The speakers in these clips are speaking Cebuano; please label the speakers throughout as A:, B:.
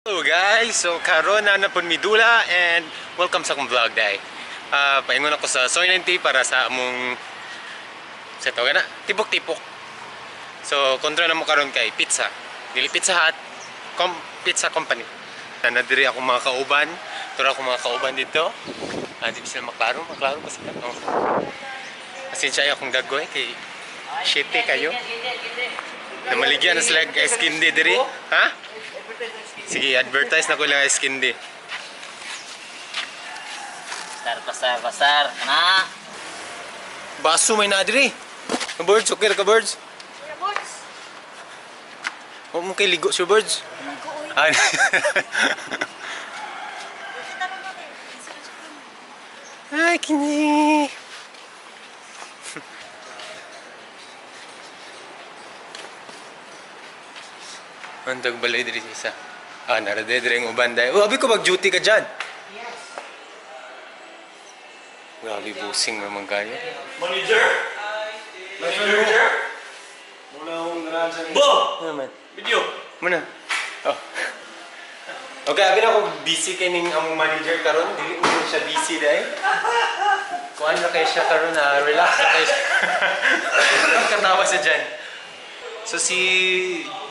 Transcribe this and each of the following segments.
A: Hello guys! So karon na napon midula and welcome sa akong vlog day. Paingon ako sa Soy 90 para sa among sa tawag na tibok-tibok. So kontra na mo karon kay pizza. Dili Pizza Hut, Pizza Company. Na diri ako mga kauban, tura ako mga kauban dito. Di sila maklaro, maklaro pa sila. Oh. Pasensya akong dagoy kay shitty kayo. Namaligyan na sila guys candy diri. Ha? Sige, advertise na ko lang ice candy.
B: Pasar, pasar, pasar. Kana.
A: Baso may na diri. Birds, okay ra ka, birds?
C: Birds.
A: Huwag mo kay ligo si birds. Ay. Ay, kini. Ang balay diri sa isa. Ah, narade diri ang uban dai. Oh, abi ko mag-duty ka dyan. Yes. Grabe busing naman kayo.
D: Manager! Manager!
E: Muna akong ganahan sa
D: Bo!
A: Ano naman?
D: Video!
A: Muna. Oh. Okay, abi na ako busy kay ning among manager karon, dili mo siya busy dai. Kuan na kay siya karon na relax na kay siya. Katawa siya dyan. So si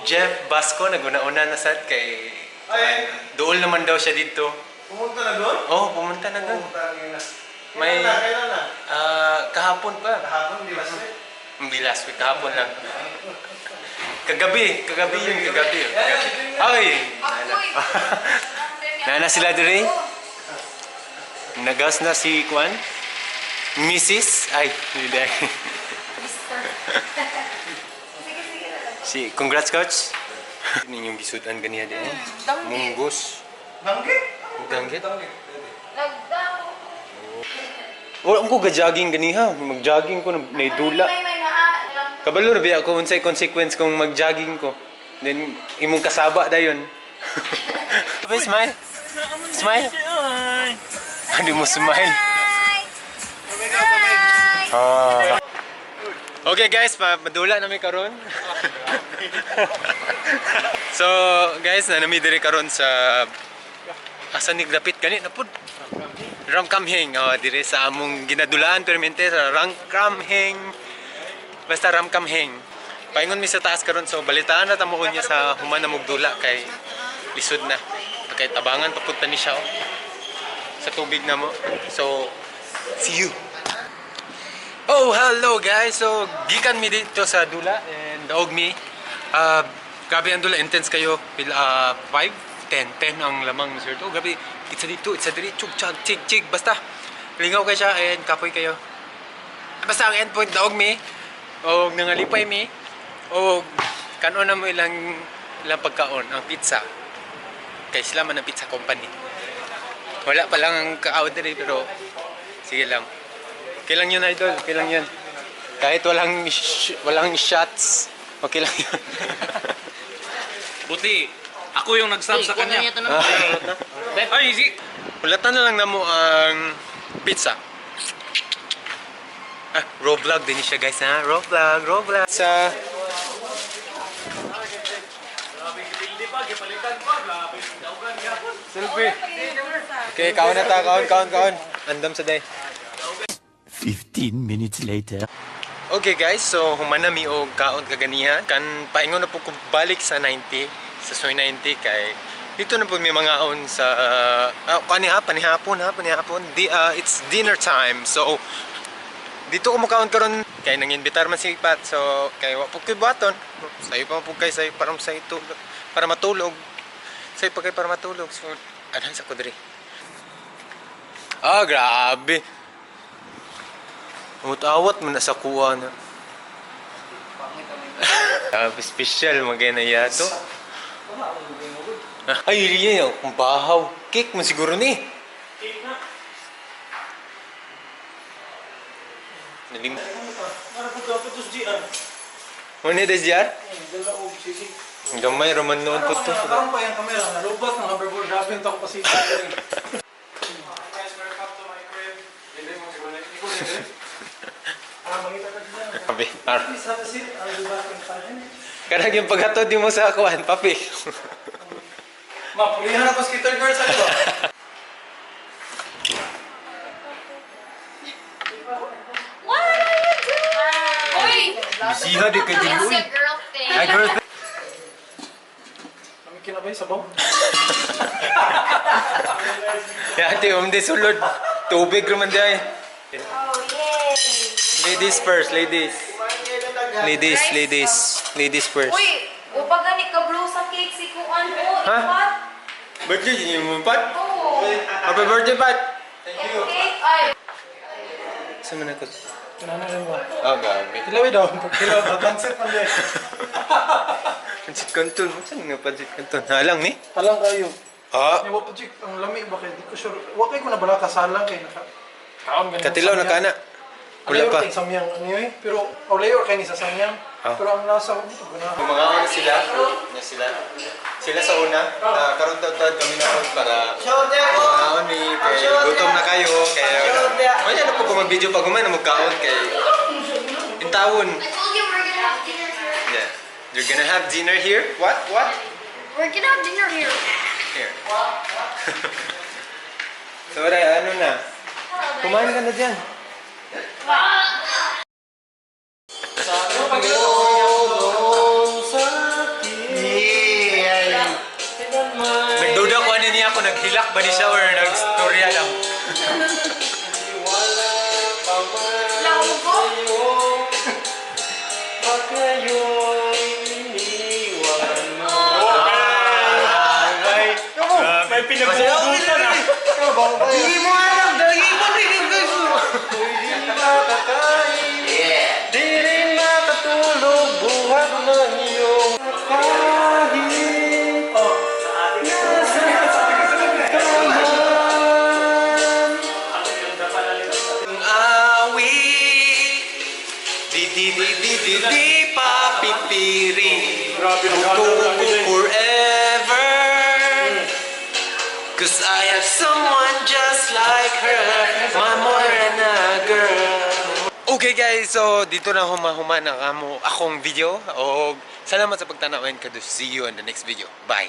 A: Jeff Basco naguna-una na sad kay
E: Ay,
A: dool naman daw siya dito.
E: Pumunta na doon?
A: Oh, pumunta na doon.
E: Pumunta na.
A: May
E: Kailan na? Kailan na?
A: Kahapon pa.
E: Kahapon, di last week?
A: Hindi last week, kahapon lang. Kagabi, kagabi yun, kagabi. Kagabi. Ay! Nana. Nana sila diri. Nagas na si Kwan. Mrs. Ay, hindi.
C: Sige, sige na lang.
A: Si, congrats, coach. Ninyong gisudan ganiya din.
C: Danggit.
A: Munggos.
E: Danggit?
A: Danggit?
E: Danggit.
C: Nagdamo.
A: Wala ko ga-jogging ganiha. Mag-jogging ko, naidula.
C: May naa lang.
A: Kabalo na biya ako unsay consequence kung mag-jogging ko. Then imong kasaba dayon. Okay, smile. Smile. Hindi mo smile.
C: Hi! Hi!
A: Ah. Okay guys, madula na mi karon. So guys, na nami diri karon sa asa ni dapit gani na pud. Ramkhamhaeng, oh, diri sa among ginadulaan permente sa Ramkhamhaeng. Basta Ramkhamhaeng. Paingon mi sa taas karon, so balitaan na tamo niya sa human na mugdula kay lisod na. Kay tabangan pa pud ta ni siya, oh, sa tubig na mo. So see you. Oh, hello guys. So gikan mi dito sa dula and daog mi. Grabe ang dula, intense kayo. Pila 5, 10, 10 ang lamang sir. Oh, grabe. It's a dito, it's a diri, chug chug chig chig basta. Lingaw kayo siya and kapoy kayo. Basta ang endpoint, daog mi. O nangalipay mi. O kanon na mo ilang ilang pagkaon, ang pizza. Kay sila man ang pizza company. Wala pa lang ang kaawd diri pero sige lang. Okay lang yun, idol. Okay lang yun. Kahit walang shots, okay lang yun.
D: Buti, ako yung nag-sub sa kanya. Ay, easy!
A: Hulatan na lang namo ang pizza. Ah, raw vlog din siya guys ha. Raw vlog, raw vlog. Sa
E: Selfie.
A: Okay, kaon na ta, kaon, kaon, kaon. Andam sa day.
F: 15 minutes later.
A: Okay guys, so human na mi og kaon kaganiha. Kan paingon na po ko balik sa 90, sa Soy 90 kay dito na po mi mga on sa kaniha panihapon ha, panihapon. It's dinner time. So dito ko mukaon karon kay nanginbitar man si Pat. So kay wa po koy buhaton. Sayo pa man po kay sayo para sa ito para matulog. Sayo pa kay para matulog. So anhan sa ko diri. Ah, grabe. Awat-awat mo na sa kuha na. Special magay na yato. Ay, yun kung bahaw. Cake mo siguro ni.
D: Cake na.
A: Nalim.
E: Ano po dapat ito sa GR?
A: Muna des GR?
E: Dala og sisig.
A: Gamay raman noon po to.
E: Karon pa yung kamera. Narubat ng hoverboard. Grabe yung tako pasig. Guys, welcome to my crib. Mangita ka dyan.
A: Kape. Ar.
E: Please have a seat. I'll be back in 5 minutes.
A: Karag yung paghatod mo sa kuan, papi.
E: Ma, pulihan ako skater girl sa ito.
C: What are you doing? Uy!
A: Bisiha di kay
C: It's a girl thing.
A: Ay, girl thing.
E: Kami kinabay sabaw.
A: Ate, di sulod. Tubig raman di ay.
C: Oh, yay!
A: Ladies first, ladies. Ladies, ladies. Ladies first.
C: Uy! Upa gani ka blue sa cake si Kuan mo.
A: Ha?
C: Ipat?
A: Birthday niyo mo, Pat?
C: Oo.
A: Happy birthday, Pat! Thank you.
C: Cake ay.
A: Sa man ako?
E: Kinana rin ba?
A: Oh, grabe.
E: Kilawin daw. Pagkilaw, pansit man din.
A: Pansit canton. Saan nga pansit canton? Halang ni?
E: Talang kayo.
A: Ah,
E: Wa pa jik, ang lami ba kay di ko sure. Wa kay ko na bala kasalang kay naka kaon ganin.
A: Katilaw na kana. Wala pa.
E: Kay samyang ano yun eh. Pero olayor kay ni sa samyang.
A: Ah.
E: Pero ang lasa ko dito ganahan.
A: Mga una sila, na sila. Sila sa una, na karon taon kami na karon para mga ni kay gutom na kayo kay wala na po ko mag-video pag human magkaon kay intawon.
C: I told you we're gonna have dinner here.
A: Yeah. You're gonna have dinner here? What? What?
C: We're gonna have dinner here.
A: Here. So, Ray, ano na? Kumain ka na dyan. Nagduda ko ano niya ako, naghilak ba ni siya or nagstorya lang?
C: Laugo?
D: May pinagbubutan ah.
A: Hindi mo alam, dahil mo rin yung guys.
E: Di rin makatulog buhat ng iyong kahit nasaan ka man.
A: Ang awit, di di di di di di pa pipiri.
D: Grabe, ang
A: Tuko
D: ganda ng
A: ko forever. 'Cause I have someone just like her, my morena girl. Okay guys, so dito na humahuman ang akong video. O salamat sa pagtanaw and kado see you on the next video. Bye!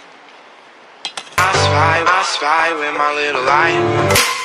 G: I spy with my little eye.